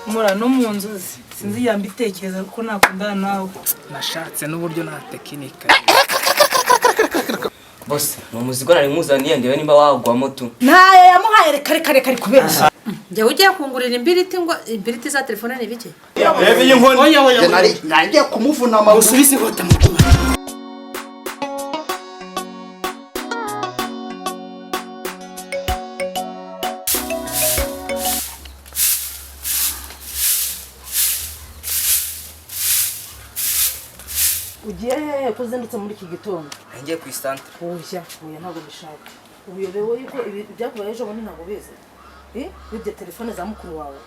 Mura no mu nzozi sinzi yambitekereza kuko nakundana nawe. Nashatse n'uburyo nta tekinika. Bose ni umuzigo nari nkuzaniye, ndebe nimba wagwamo tu. Ntayo yamuhaye, reka reka reka, ari kubeshya. Njyewe ugiye kungurira imbiriti ngo imbiriti za telefone ni bike. Reba iyi nkoni. Oya, oya, Njye nari ngiye kumuvuna amaguru. Usubize inkota mu cyuma. Ugiye hehe ko uzindutse muri iki gitondo? Ngiye ku isantere. Oya, oya, ntabwo mbishaka. Ubuyobewe yuko ibi byakubaye ejo bundi ntabwo ubizi? Eh, wibye telefone za mukuru wawe.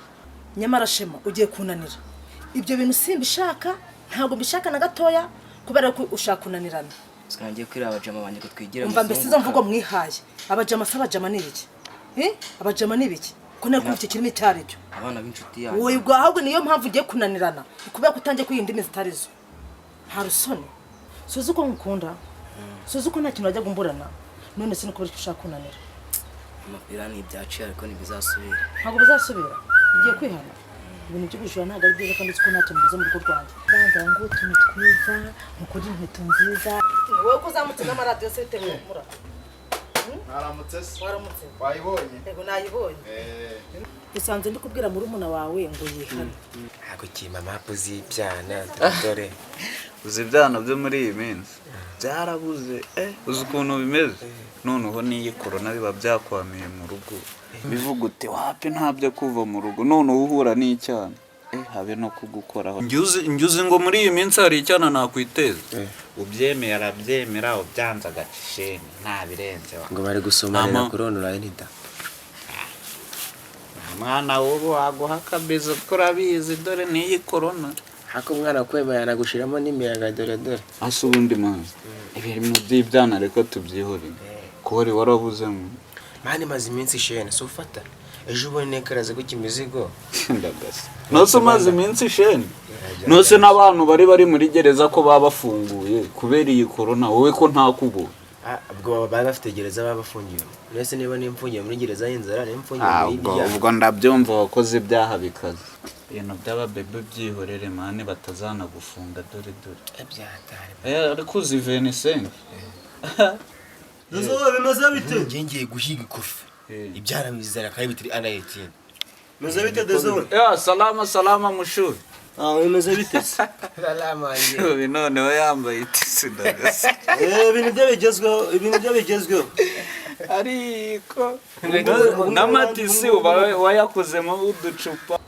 Nyamara Shema, ugiye kunanira. Ibyo bintu simbishaka, ntabwo mbishaka na gatoya, kubera ko ushaka kunanirana. Gusa ngiye kwireba abajama banjye ko twigira. Umva mbese, izo mvugo mwihaye, abajama se, abajama ni ibiki? Eh, abajama ni ibiki ko ntari kumva icyo kirimi icyo ari cyo? Abana b'inshuti yanjye. Wowe ubwo ahubwo niyo mpamvu ugiye kunanirana, kubera ko utangiye kwiga indimi zitari zo. Nta rusoni, suzi uko nkukunda, suzi uko nta kintu wajya gumburana. None se ni kubera ko ushaka kunanira? Amapira ni ibyaciye, ariko ntibizasubira. Ntabwo bizasubira, ugiye kwihana. Ibintu by'ubujura ntabwo ari byiza, kandi uzi ko nta kintu mbuze mu rugo rwanjye. Banza ngo utuntu twiza, mukore inkweto nziza. Wowe ko uzamutse n'amaradiyo se, bitewe mura? Mwaramutse se? Waramutse. Wayibonye? Yego, nayibonye. Usanze ndi kubwira murumuna wawe ngo yihane. Ntabwo kima mapu z'ibyana, dore. Uzi ibyana byo muri iyi minsi byarabuze, uzi ukuntu bimeze noneho n'iyi korona biba byakwamiye mu rugo, bivuga uti wapi, ntabyo kuva mu rugo. Noneho uhura n'icyana, habe no kugukoraho. Njye uzi ngo muri iyi minsi hari icyana nakwiteza, ubyemeye arabyemera, ubyanze agaca isheni, nta birenze wa. Ngo bari gusomanira Ama- kuri online da. Mwana w'ubu waguha akabizo ko urabizi, dore n'iyi korona. Hako umwana kwemera yanagushiramo n'imiyaga, dore dore. Asa ubundi mwana, ibintu by'ibyana reka tubyihorere, ko wari warabuzemo. Man, maze iminsi shene si ufata, ejo ubone nekaraza guca imizigo. Ndagasa nose umaze iminsi sheni, nose n'abantu bari muri gereza ko baba bafunguye kubera iyi korona, wowe ko ntakubura? Ah, ubwo baba bari bafite gereza baba bafungiwe. Nese niba nimfungiye muri gereza y'inzara, nimfungiye Ah, muri ubwo ibyaha. Ubwo ndabyumva, wakoze ibyaha bikaze. Ibintu by'ababebe byihorere man, batazanagufunga, dore dore. Byatari. Ariko uzi Venisenke? Bimeze bite? Njye ngiye guhiga ikofi. Ibyana bizana kandi bitiri under 18. Bimeze bite, Dezone? Ya salama salama, mushubi. Ah, bimeze bite se? Salama njye. Ubi noneho yambaye itisi, ndagasa. Eh, ibintu byo bigezweho, ibintu byo bigezweho. Ariko n'amatisi uba wayakozemo uducupa.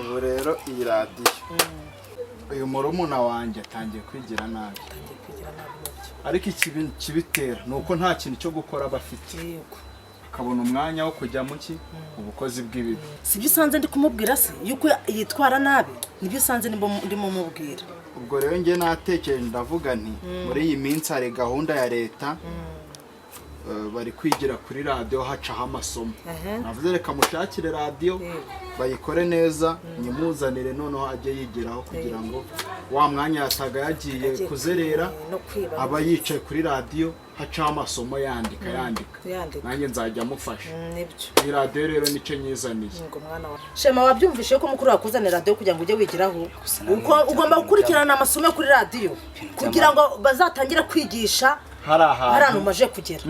Ubu rero iyi radiyo, uyu murumuna wanjye atangiye kwigira nabi, ariko ikibi kibitera ni uko nta kintu cyo gukora aba afite, akabona umwanya wo kujya mu ki ubukozi bw'ibibi. Sibyo usanze ndi kumubwira se yuko yitwara nabi? Nibyo usanze ndimo mubwira. Ubwo rero njye natekereje, ndavuga nti muri iyi minsi hari gahunda ya leta, bari kwigira kuri radiyo, hacaho amasomo. Navuze reka mushakire radiyo bayikore neza, nyimuzanire, noneho ajye yigiraho, kugira ngo wa mwanya yataga yagiye kuzerera no kwiba aba yicaye kuri radiyo hacaho amasomo, yandika yandika. Yandika. Nanjye nzajya amufasha. Nibyo. Iyi radiyo rero nicyo nyizaniye. Ngo mwana wa Shema, wabyumvishe ko mukuru wakuzanira radiyo kugira ngo ujye wigiraho? Uko ugomba gukurikirana amasomo yo kuri radiyo kugira ngo bazatangire kwigisha hari ahantu hari ahantu umaze kugera.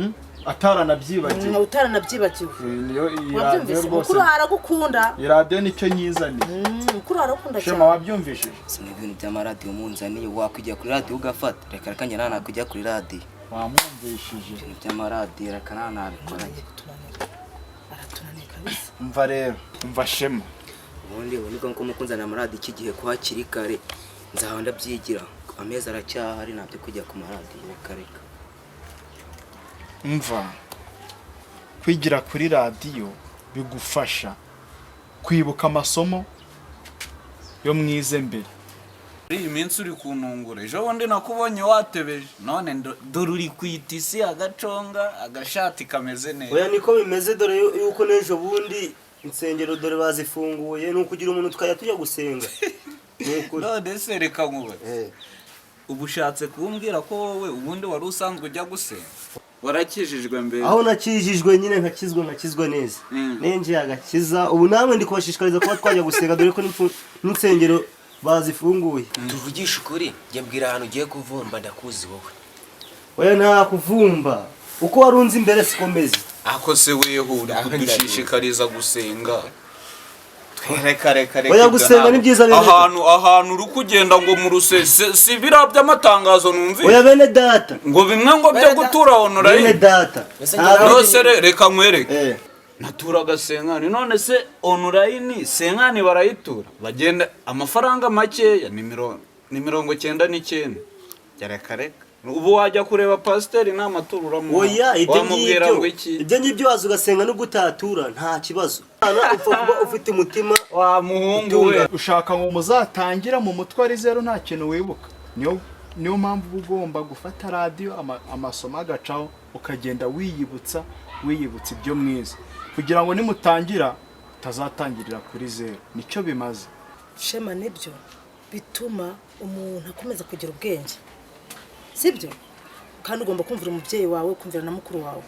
Ataranabyibagiwe. Utaranabyibagiwe. Niyo iyi radiyo. Wabyumvise? Rwose. Mukuru aragukunda. Iyi radiyo nicyo nyizaniye. Mukuru aragukunda Shema, cyane. wabyumvishije? Si mu ibintu by'amaradiyo munzaniye, wakwigira kuri radiyo ugafata? Reka reka, njye nta nakujya kuri radiyo. Wamwumvishije? Ibintu by'amaradiyo, reka, nta nabikora. Aratunaniye kabisa. Umva rero, umva Shema. Ubundi ubu nibwo nko mukunzanira amaradiyo iki gihe, ko hakiri kare nzaba ndabyigira, amezi aracyahari. Ntabyo kujya ku maradiyo, reka reka. Umva, kwigira kuri radiyo bigufasha kwibuka amasomo yo mwize mbere. Muri iyi minsi uri kuntungura. Ejo bundi nakubonye watebeje, none dore uri ku itisi, agaconga, agashati kameze neza. Oya, niko bimeze. Dore yuko n'ejo bundi insengero dore bazifunguye, ni ukugira umuntu tukajya tujya gusenga, ni ukuri. None se reka nkubaze, ubu ushatse kumbwira ko wowe ubundi wari usanzwe ujya gusenga? Warakijijwe mbere? Aho nakijijwe nyine, nkakizwa neza, ninjiye agakiza. Ubu namwe ndi kubashishikariza kuba twajya gusenga, dore ko n'insengero bazifunguye. Tuvugishe ukuri, njye mbwira ahantu ugiye kuvumba, ndakuzi wowe. Oya, nta kuvumba, uko wari unzi imbere sikomeze. Ako se weho, uri kudushishikariza gusenga? Reka, reka, reka. Oya, Ibyo gusenga ntabwo. ni byiza bene. Ahantu uri kugenda ngo mu rusese, si biriya by'amatangazo numvise? Oya, bene data. Ngo bimwe ngo byo gutura Bene online. data. Ese Nose reka nkwereke. Naturaga cinquante, none se online cinquante barayitura, bagenda amafaranga makeya ni 99. Reka, reka, ubu wajya kureba pasiteri nta maturo uramuha? Oya, ibyo Wamubwira ngibyo ngo iki? Ibyo ngibyo waza ugasenga nubwo utatura, nta kibazo. Upfa kuba ufite umutima. Wa muhungu we. Ushaka ngo muzatangira mu mutwe ari zeru, nta kintu wibuka. Niyo mpamvu uba ugomba gufata radiyo, amasomo agacaho, ukagenda wiyibutsa, wiyibutsa ibyo mwize, kugira ngo nimutangira utazatangirira kuri zeru. Nicyo bimaze. Shema, nibyo bituma umuntu akomeza kugira ubwenge, sibyo? Kandi ugomba kumvira umubyeyi wawe, kumvira na mukuru wawe.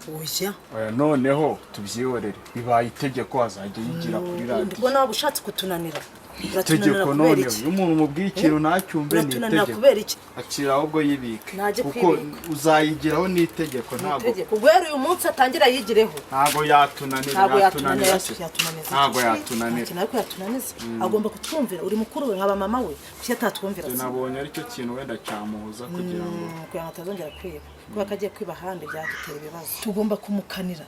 Oya. Oya, noneho tubyihorere, bibaye itegeko, azajya yigira kuri Ndi radiyo. kubona waba ushatse kutunanira. Uratunanira Itegeko. kubera Noneho iki? iyo umuntu umubwiye ikintu ntacyumve, ni Uratunanira itegeko. kubera iki? Akira ahubwo yibike. Najye Kuko kwibika. uzayigiraho n'itegeko, ntabwo Itegeko. Guhera uyu munsi atangira yigireho. Ntabwo yatunanira. Ntabwo yatunanira. Yatunanira se? Yatunaniza. Ntabwo yatunanira. Nta kintu ariko yatunaniza, agomba kutwumvira. Uri mukuru we, nkaba mama we, kuki atatwumvira Njye se? nabonye aricyo kintu wenda cyamuhuza kugira ngo Kugira ngo atazongera kwiba, kubera ko agiye kwiba ahandi byadutera ibibazo. Tugomba kumukanira.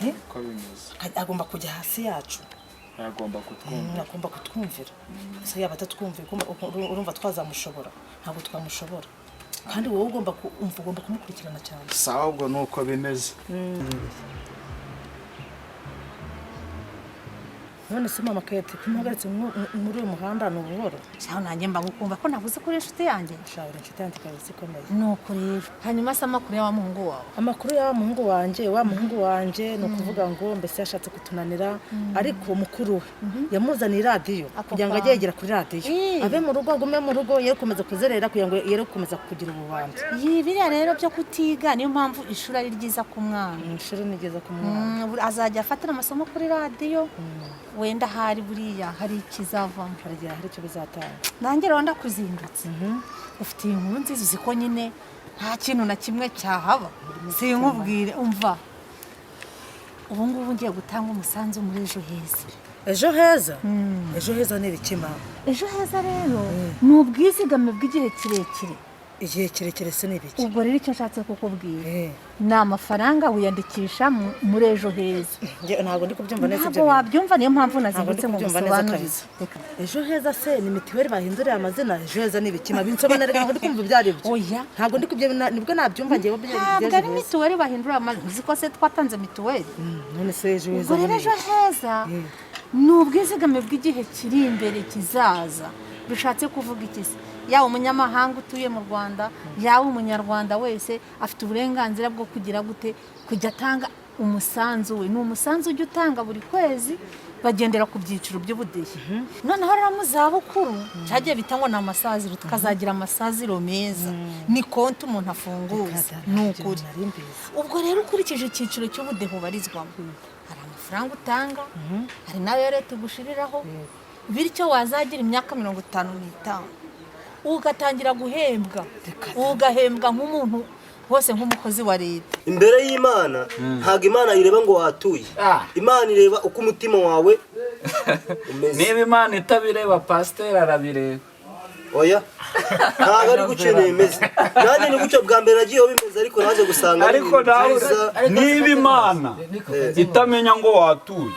Eh? Uko bimeze. Agomba kujya hasi yacu. Agomba kutwumva. Agomba kutwumvira. Ese yaba atatwumvira, urumva twazamushobora? Ntabwo twamushobora. Kandi wowe ugomba kumva, ugomba kumukurikirana cyane. Sawa, ubwo ni uko bimeze. None se mama Kate, ko umuhagaritse muri uyu muhanda, ni ubuhoro? Cyangwa nanjye mba ngukumva ko navuze ko uri inshuti yanjye. Shawura, inshuti yanjye ikaba ikomeye. Nuko rero, hanyuma se amakuru ya wa muhungu wawe? Amakuru ya wa muhungu wanjye, wa muhungu wanjye, ni ukuvuga ngo mbese yashatse kutunanira, ariko mukuru we yamuzaniye iradiyo Ako kugira ngo ajye kanya. yegera kuri radiyo, Eh. ave mu rugo, agume mu rugo, ye gukomeza kuzerera, kugira ngo yere gukomeza kugira ububandi. Iyi biriya rero byo kutiga, niyo mpamvu ishuri ari ryiza ku mwana. Ishuri ni ryiza ku mwana. Azajya afatira amasomo kuri radiyo, wenda hari buriya hari ikizavamo. Hari igihe hari icyo bizatanga. Nanjye rero ndakuzindutse, ufite iyi nkuru nziza. Uzi ko nyine nta kintu na kimwe cyahaba sinkubwire? Umva, ubu ngubu ngiye gutanga umusanzu muri Ejo Heza. Ejo Heza? Ejo Heza ni ibiki, mama? Ejo Heza rero ni ubwizigame bw'igihe kirekire. Igihe kirekire se ni ibiki? Ubwo rero icyo nshatse kukubwira, Eh. ni amafaranga wiyandikisha muri Ejo Heza. Njye ntabwo ndi kubyumva neza Ntabwo ibyo bintu. wabyumva, niyo mpamvu Ntabwo ndi nazindutse ngo kubyumva neza ngusobanurire. kabisa. Reka. Ejo Heza se ni mitiweli bahinduriye amazina? Ejo Heza ni ibiki? Binsobanurire, ntabwo ndi kumva ibyo ari byo. Oya. Ntabwo ndi kubyo, nibwo nabyumva ngewe ibyo. Ntabwo Ejo ari Heza. mituweli bahindura amazina, uzi ko se twatanze mituweli? None se Ejo Heza Ubwo rero ni Ejo ibiki? Heza ni ubwizigame bw'igihe kiri imbere kizaza. Bishatse kuvuga iki se? Yaba umunyamahanga utuye mu Rwanda, yaba umunyarwanda wese, afite uburenganzira bwo kugira gute? Kujya atanga umusanzu we. Ni umusanzu ujya utanga buri kwezi, bagendera ku byiciro by'ubudehe. Noneho rero mu zabukuru cyagiye bita ngo ni amasaziro, tukazagira amasaziro meza. Ni konti umuntu afunguza, ni ukuri. Nari mbizi. Ubwo rero ukurikije icyiciro cy'ubudehe ubarizwamo, hari amafaranga utanga, hari n'ayo leta igushiriraho. Bityo wazagira imyaka 55 ugatangira guhembwa, ugahembwa nk'umuntu wose, nk'umukozi wa leta. Imbere y'Imana, ntabwo Imana ireba ngo watuye. Imana ireba uko umutima wawe umeze. Niba Imana itabireba, pasiteri arabireba. Oya, ntabwo ari gutyo bimeze. Nanjye ni gutyo bwa mbere nagiyeho bimeze, ariko naje gusanga ari Ariko ibintu nawe, byiza. niba Imana itamenya ngo watuye,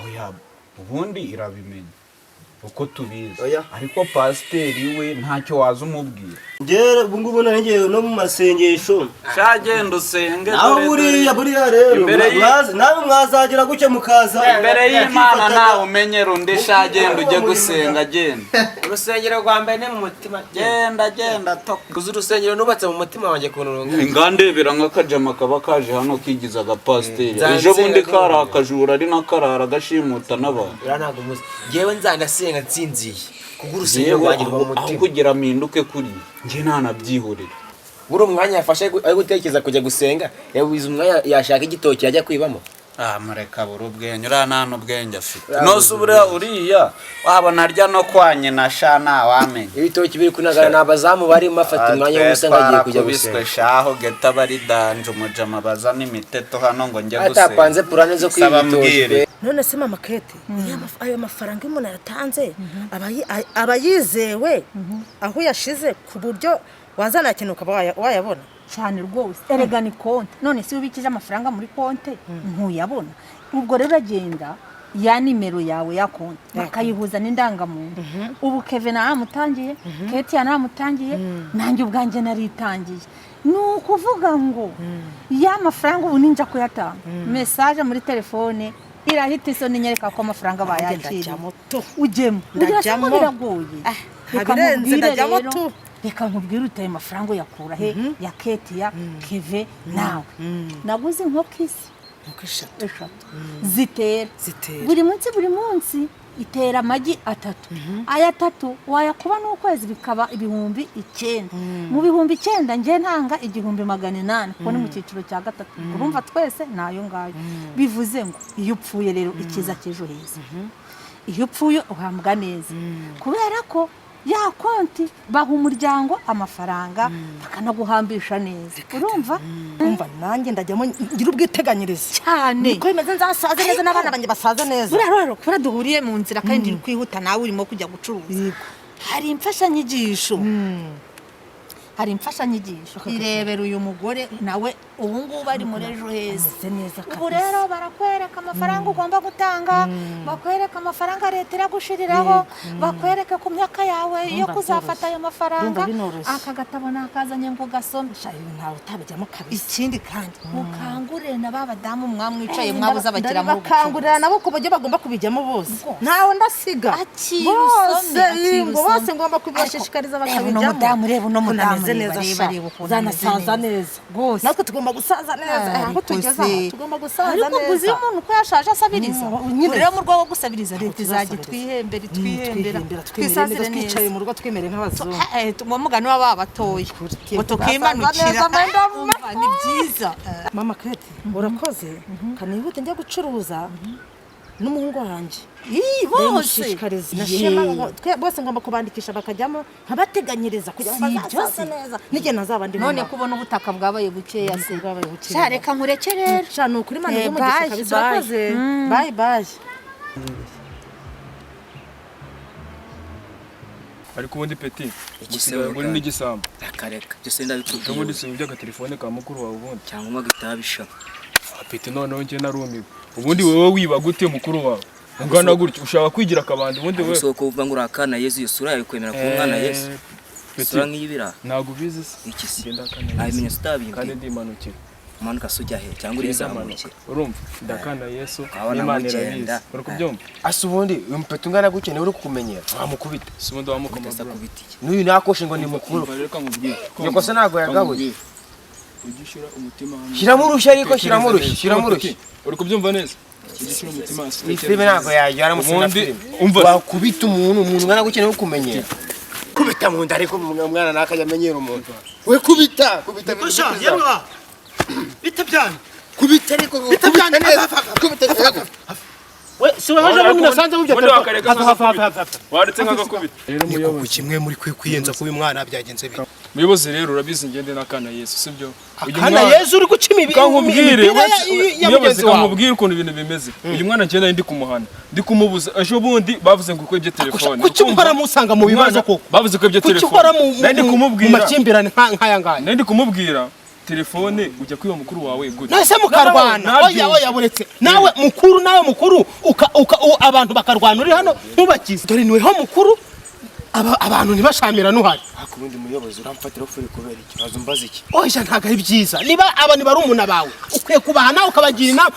oya, ubundi irabimenya uko tubizi. Oya. Ariko pasiteri we ntacyo waza umubwira. Njyewe ubu ngubu nari no mu masengesho. Sha, genda usenge. Naho Dore, buriya dore. buriya rero Imbere nawe mwazagera gutyo mukaza Imbere y'Imana mukifatanya. ntawe umenyera undi. Sha, genda ujye gusenga, genda. Urusengero rwa mbere ni mu mutima. Genda, genda, toka. Kuzi urusengero nubatse mu mutima wanjye ukuntu rungana. Ngandebera nk'akajama kaba kaje hano kigize agapasiteri, Nzansenga ejo bundi kari none. akajura, ari n'akarara gashimuta n'abantu. Uriya ntabwo muzi, ngewe nzanasenga nsinziye kuko urusengero Yewe, rwanjye ruba mu aho mutima. kugira mpinduke kuri njye, ntanabyihorera. Buri umwanya yafashe ari gutekereza kujya gusenga, yabuze umwanya yashaka igitoki yajya kwibamo. Ah, mureka buri ubwenge, uriya nta n'ubwenge afite. Nose buriya uriya wabona arya no kwa nyina sha, ntawamenya. Ibitoki biri kunagana, ni abazamu barimo, afata umwanya w'ubusa ngo agiye kujya Twarakubiswe gusenga. shaho, geta bari danje, umujama bazana imiteto hano ngo njye gusenga. Atapanze purane zo kwiba Saba ibitoki mbwire. pe. None se mama Kete, iyo ayo mafaranga iyo umuntu ayatanze aba yizewe aho uyashize, ku buryo wazanakenera ukaba wayabona? Cyane rwose, erega ni konti. None se iyo ubikije amafaranga muri konti ntuyabona? Ubwo rero uragenda ya nimero yawe ya konti bakayihuza n'indangamuntu. Ubu Keve naramutangiye, Ketiya naramutangiye, nanjye ubwanjye naritangiye. Ni ukuvuga ngo ya mafaranga ubu ninjya kuyatanga, message muri telefone irahita isoni inyereka ko amafaranga bayakiriye. Ndajyamo tu. Ujyemo ugira se ngo Ndajyamo. biragoye? Reka Ntabirenze, nkubwire ndajyamo rero. tu. Reka nkubwire utaye amafaranga uyakura he? Ya Ketiya, Keve nawe naguze inkoko isi Inkoko eshatu. Eshatu zitera. Zitera. Buri munsi, buri munsi itera amagi atatu. Aya atatu wayakuba n'ukwezi bikaba 9000. Mu 9000 njye ntanga 1800, kuko ni mu cyiciro cya gatatu. Urumva twese ni ayo ngayo. Bivuze ngo iyo upfuye rero, icyiza cy'ejo heza, iyo upfuye uhambwa neza, kubera ko ya konti baha umuryango amafaranga bakanaguhambisha neza, urumva? Umva, nanjye ndajyamo ngira ubwiteganyirize. Cyane. Niko bimeze, nzasaze neza n'abana banjye basaze neza. Buriya rero kubera duhuriye mu nzira kandi uri kwihuta, nawe urimo kujya gucuruza, hari imfashanyigisho, hari imfashanyigisho. Irebera uyu mugore nawe ubu ngubu ari muri Ejo Heza. Ameze neza Ubu kabisa. rero barakwereka amafaranga ugomba gutanga, bakwereka amafaranga leta iragushiriraho, bakwereka ku myaka yawe yo Ndumva kuzafata byoroshye. ayo mafaranga. Ndumva binoroshye. Aka gatabo nakazanye ngo gasome. Sha, ibi ntawe utabijyamo kabisa. Ikindi kandi mukangurire na ba badamu mwamwicaye mwabuze abakiriya muri ubu Ndabakangurira nabo ku buryo bagomba kubijyamo bose. Rwose. Ntawe ndasiga. Akira Bose usome, akira ngo usome. bose ngomba kubibashishikariza Reba uno bakabijyamo. mudamu, reba uno Ukuntu mudamu, ameze reba, neza reba, sha. reba ukuntu ameze Zanasaza neza. neza. Rwose. Natwe tugomba gusaza neza. Aho Ariko tugeze se, aha tugomba gusaza ariko neza. uzi iyo umuntu uko yashaje asabiriza? Nyine. Rero mu rwego rwo gusabiriza, leta izajya Tuzasabiriza. itwihembera, itwihembera, Twihembera, twimere neza, twisazire twicaye neza. mu rugo twimere nk'abazungu. Mu mugani w'aba batoya ngo tukimanukira. Neza, mwenda. Umva, ni byiza. Mama Kete, urakoze. Kanihute njya gucuruza n'umuhungu wanjye. Ii, bose. Ndamushishikariza na Shema bose ngomba kubandikisha bakajyamo, nkabateganyiriza kugira ngo Si ibyo bazasaze se. neza n'igihe ntazaba ndi. None kubona ubutaka bwabaye bukeya se? Bwabaye bukeya. Sha, reka nkureke rero. Sha, ni ukuri Imana Eh, iguhe bye, kabisa. bye. Urakoze. Bye bye. Ariko ubundi peti Iki se gusigaye we uri kandi? n'igisambo. Akareka byose ndabikubwiye. Ubundi si iby'agatelefone ka mukuru wawe ubundi? Cyangwa unywa itabi sha. Ah, peti, noneho njye narumiwe. Ubundi wowe wiba gute mukuru wawe ungana gutyo, ushaka kwigira akabandi ubundi wowe? Gusa ko uvuga ngo urakana Yezu, iyo sura yawe kwemera kuba umwana Yesu? Peti, Isura nk'iy'ibiraha. Ntabwo ubizi se? Iki se? Ngenda akana Nta Yesu. bimenyetso utabimbwiye. Kandi ndimanukira. Umanuka se ujya he? Cyangwa Ngenda urizamukira? manuka. Urumva, ndakana Yesu Ukabona n'Imana mugenda. irabizi, uri kubyumva? Asa ubundi uyu mupeta ungana gutya niwe uri kukumenyera, wamukubita. Si ubundi wamukoma Utasa bro. kubita iki? N'uyu nakoshe ngo ni mukuru. Umva rero nkubwire. Nyoko se ntabwo yagabuye. Ujye ushyira umutima hamwe. Shyiramo urushyi ariko, Tekereza shyiramo urushyi, neza. shyiramo urushyi. Uri kubyumva neza? Ujye ushyira umutima hasi. Iyi filime ntabwo yajya aramutse na Ubundi filime. umva. Wakubita umuntu ungana gutya niwe ukumenyera. Kubita mu nda ariko umwana ntakajya amenyera umuntu. We kubita, kubita. Sha, yemwe bite byanyu? Kubita ariko, kubita neza. Kubita neza. We si wewe ejo bundi nasanze mubyo? Ubundi wakareka Hava, hava, hava, hava. Waretse nk'agakubita. Rero Ni muyobozi. kimwe muri kwe kwiyenza kuba umwana byagenze bite? Muyobozi rero, urabizi ngende n'akana Yesu, sibyo? Uyu Akana Yesu uri guca Kankubwire, imipira ya muyobozi, mugenzi wawe. kankubwire ukuntu ibintu bimeze. Uyu mwana ngenda ndi kumuhana, ndi kumubuza. Ejo bundi bavuze ngo ukwibye telefone. Kuki uhora musanga mu bibazo koko? Bavuze ko ibyo Kuki telefone. uhora Nari ndi mu kumubwira. makimbirane nk'aya ngaya? Nari ndi kumubwira telefone ujya kwiba mukuru wawe gute? Nase mukarwana? Nabyumva. Oya, oya, buretse nawe mukuru, nawe mukuru abantu bakarwana uri hano ntubakize. Dore niweho mukuru, abantu ntibashamirane uhari. Ariko ubundi muyobozi uramfatira ufuri kubera iki? Uraza umbaza iki? Oya, ntabwo ari byiza. Niba abantu barumuna bawe ukwiye kubaha, nawe ukabagira inama.